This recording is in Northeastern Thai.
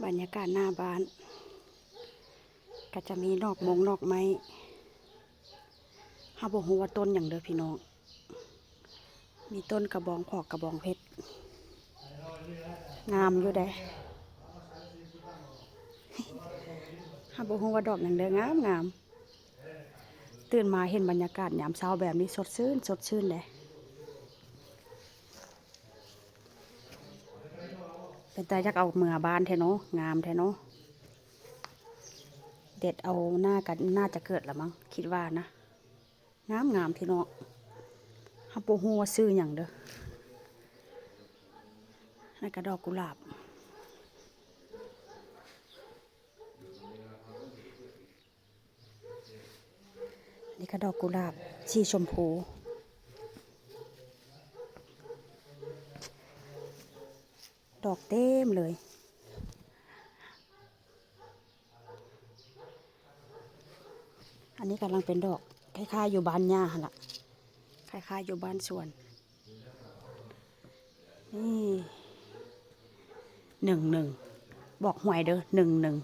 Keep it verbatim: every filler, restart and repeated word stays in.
บรรยากาศหน้าบ้าน ก็จะมีดอกมงดอกไม้ เฮาบ่ฮู้ว่าต้นหยังเด้อพี่น้อง มีต้นกระบองขอกกระบองเพชร งามอยู่เด้ เฮาบ่ฮู้ว่าดอกหยังเด้อ งามงาม ตื่นมาเห็นบรรยากาศยามเช้าแบบนี้สดชื่น สดชื่นเด้ เป็นตาอยากเอาเมือบ้านแท้เนาะ งามแท้เนาะ เด็ดเอาหน้ากัน น่าจะเกิดละมั้ง คิดว่านะ งามงามพี่น้อง เฮาบ่ฮู้ว่าชื่อหยังเด้อ นั่นก็ดอกกุหลาบ นี่ก็ดอกกุหลาบสีชมพู ดอกเต็มเลย อันนี้กำลังเป็นดอก คล้ายๆอยู่บ้านย่าหั่นละ คล้ายๆอยู่บ้านสวน นี่ หนึ่งหนึ่ง บอกหวยเด้อ หนึ่งหนึ่ง